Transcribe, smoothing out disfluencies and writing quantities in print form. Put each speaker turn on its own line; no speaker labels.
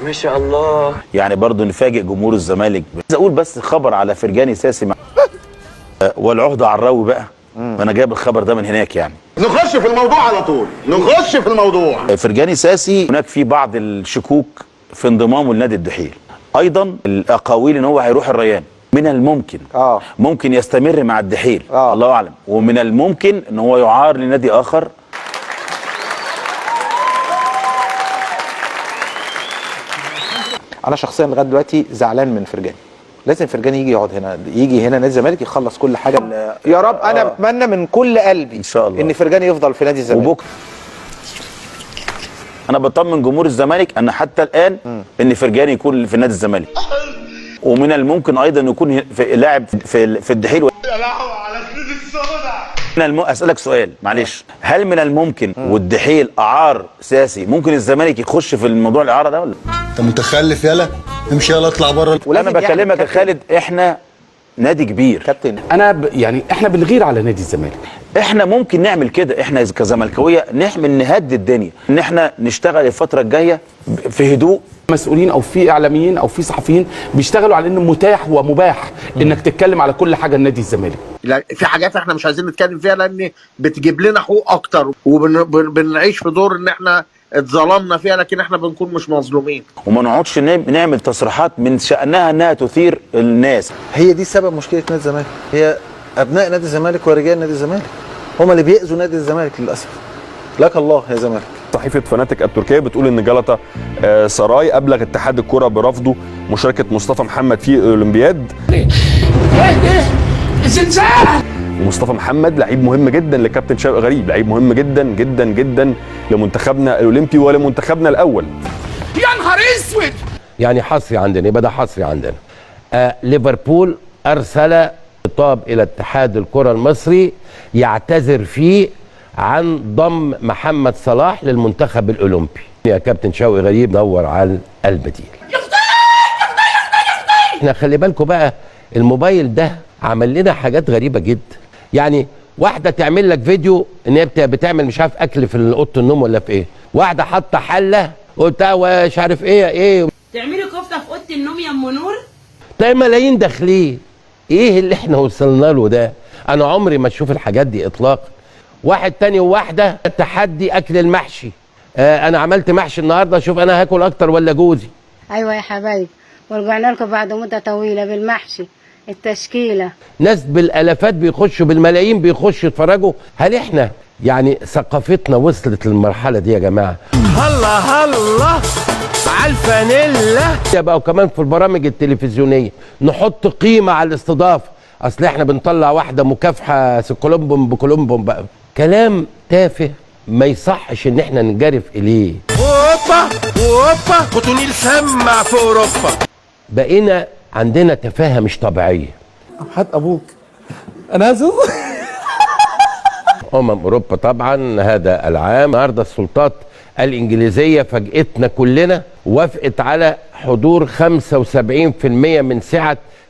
ما شاء الله.
يعني برضو نفاجئ جمهور الزمالك. عايز اقول بس خبر على فرجاني ساسي والعهده عراوي بقى، انا جايب الخبر ده من هناك يعني.
نخش في الموضوع على طول، نخش في الموضوع.
فرجاني ساسي هناك في بعض الشكوك في انضمامه لنادي الدحيل، ايضا الاقاويل ان هو هيروح الريان. من الممكن ممكن يستمر مع الدحيل، الله اعلم، ومن الممكن ان هو يعار لنادي اخر.
انا شخصيا لغاية دلوقتي زعلان من فرجاني. لازم فرجاني يجي يقعد هنا، يجي هنا نادي الزمالك يخلص كل حاجة. يا رب، انا اتمنى من كل قلبي
ان شاء الله
ان فرجاني يفضل في نادي الزمالك.
وبكره انا بطمن جمهور الزمالك ان حتى الان ان فرجاني يكون في نادي الزمالك، ومن الممكن ايضا يكون في لاعب في الدحيل.
يا لهوي على سنين السودا.
اسالك سؤال معلش، هل من الممكن والدحيل اعار ساسي ممكن الزمالك يخش في الموضوع الاعارة ده ولا؟
انت متخلف، يالا امشي يالا اطلع بره.
انا بكلمك يا خالد، احنا نادي كبير
كابتن.
انا يعني احنا بنغير على نادي الزمالك.
احنا ممكن نعمل كده، احنا كزملكاويه نعمل نهدي الدنيا، ان احنا نشتغل الفترة الجاية في هدوء.
مسؤولين او في اعلاميين او في صحفيين بيشتغلوا على انه متاح ومباح انك تتكلم على كل حاجة لنادي الزمالك.
لا، في حاجات احنا مش عايزين نتكلم فيها لان بتجيب لنا حقوق اكتر، وبنعيش في دور ان احنا اتظلمنا فيها، لكن احنا بنكون مش مظلومين.
وما نقعدش نعمل تصريحات من شأنها انها تثير الناس.
هي دي سبب مشكلة نادي الزمالك، هي ابناء نادي الزمالك ورجال نادي الزمالك هم اللي بيأذوا نادي الزمالك للاسف. لك الله يا زمالك.
صحيفة فناتك التركية بتقول ان جلطة سراي ابلغ اتحاد الكره برفضه مشاركة مصطفى محمد في الاولمبياد.
زلزال.
ومصطفى محمد لعيب مهم جدا لكابتن شوقي غريب، لعيب مهم جدا جدا جدا لمنتخبنا الاولمبي ولمنتخبنا الاول.
يا نهار اسود.
يعني حصري عندنا، يبقى ده حصري عندنا. ليفربول ارسل خطاب الى اتحاد الكره المصري يعتذر فيه عن ضم محمد صلاح للمنتخب الاولمبي. يا كابتن شوقي غريب دور على البديل. احنا خلي بالكم بقى، الموبايل ده عمل لنا حاجات غريبة جدا. يعني واحدة تعمل لك فيديو ان هي بتعمل مش عارف اكل في اوضة النوم ولا في ايه، واحدة حاطه حله وبتاع ومش عارف ايه ايه،
تعملي كفته في اوضة النوم يا ام نور.
تلاقي ملايين داخلين. ايه اللي احنا وصلنا له ده؟ انا عمري ما اشوف الحاجات دي اطلاقا. واحد تاني وواحدة تحدي اكل المحشي، انا عملت محشي النهارده، شوف انا هاكل اكتر ولا جوزي.
ايوه يا حبايب، ورجعنا لكم بعد مده طويلة بالمحشي التشكيلة.
ناس بالالافات بيخشوا، بالملايين بيخشوا يتفرجوا. هل احنا يعني ثقافتنا وصلت للمرحلة دي يا جماعة؟
هلا هلا على الفانيلا.
يبقى وكمان في البرامج التلفزيونية نحط قيمة على الاستضافة، اصل احنا بنطلع واحدة مكافحة كولومبوم بكولومبوم بقى. كلام تافه ما يصحش ان احنا ننجرف اليه.
اوبا اوبا قطنيل سمع في اوروبا.
بقينا عندنا تفاهه مش طبيعية.
حد ابوك انا اسف.
اوروبا طبعا هذا العام النهارده السلطات الانجليزية فاجئتنا كلنا، وافقت على حضور 75% من سعة